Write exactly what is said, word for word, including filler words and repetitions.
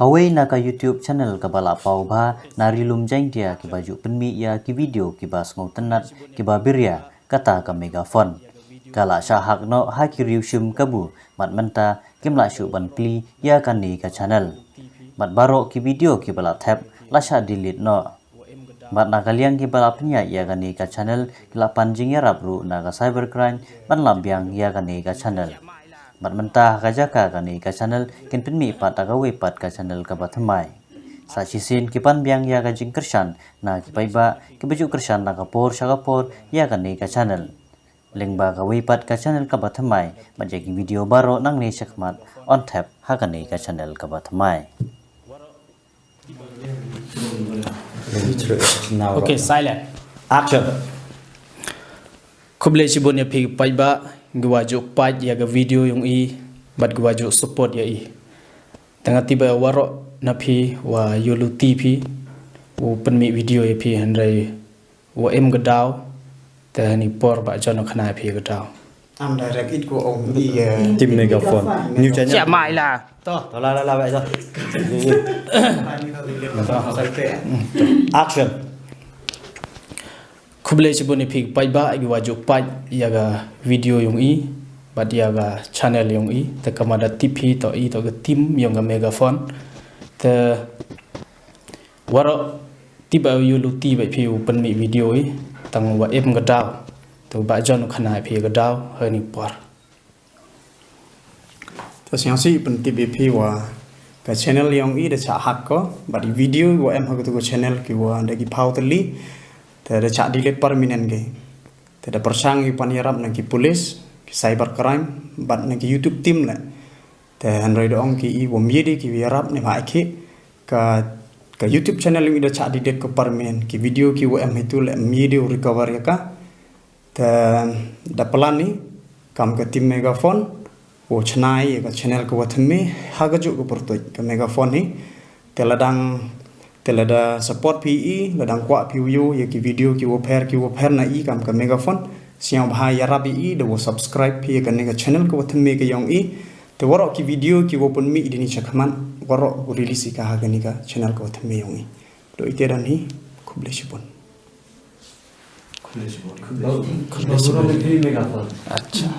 Kawei na ka YouTube channel kaba la paw bha na Ri Lum Jaintia kiba ju pynmih ïa ki video kiba sngewtynnat kiba biria, kata ka Megaphone. Ka la shah hack noh ha ki riew shim kabu, bad mynta kim lah shuh ban plie ïa kane ka channel. Bad baroh ki video kiba la thep la shah delete noh. Bad na ka liang kiba la pynïaid ïa kane ka channel ki la pan jingïarap ruh na ka cybercrime ban la biang ïa kane ka channel. Bad mynta ha ka jaka kane ka channel kin pynmih pat da kawei pat ka channel kaba thymmai. Sa shisien ki pan biang ïa ka jingkyrshan na ki paidbah kiba ju kyrshan na ka por sha ka por ïa kane ka channel. Lyngba kawei pat ka channel kaba thymmai, bad ïa ki video baroh nangne shakhmat yn thep ha kane ka channel kaba thymmai. Okay, silent. Action. Khublei shibun ïa phi ki paidbah, kiwa ju peit ïa ka video yong i, bad kiwa ju support ïa i. Te nga tip ba waroh na phi wa ïoh luti phi u pynmih video ïa phi, hynrei wa em ka daw, te hani por Bah John u khynnah ïa phi ka daw. Am direct it ko ong i, eh, Team Megaphone. New channel. Siap mai lah. To. To la la la, Bah John. Action. Khublei shibun ïa phi ki paidbah kiwa ju peit ïa ka video yong i, bad ïa ka channel yong i. Te kam da tip phi, to i to ka team yong ka Megaphone. Te waroh tip ba ïoh luti ba phi u pynmih video i, tang wa em ka daw. Te Bah John u khynnah ïa phi ka daw hani por. Te sngewsih pyntip ïa phi wa ka channel yong i da shah hack ko, bad i video wa em ha katu ka channel kiwa da ki phaw tylli, te da shah delete permanent ki. Te da pyrshang ïa u pan ïarap na ki police, ki cybercrime, bad na ki YouTube team leh. Te hynrei da ong ki i wym ïoh de ki ïarap ne ba ki ka, ka YouTube channel yong i da shah delete ko permanent, ki video kiwa em hitu leh ym ïoh de u recover ïa ka. Te da plan i kam ka team Megaphone u chna ïa ka channel kawa thymmai ha kajuh ka pyrtuid ka Megaphone hi. Te lada, te lada support phi i, lada kwah phi u ïoh ïa ki video kiwa pher kiwa pher na i kam ka Megaphone, sngewbha ïarap ïa i da wa subscribe phi ïa kane ka channel kawa thymmai ka yong i. Te waroh ki video kiwa pynmih i dini shakhmat, waroh u release i ka ha kane ka channel kawa thymmai yong i. To ite don hi, khublei shibun. Khublei shibun. Khublei shibun. Acha.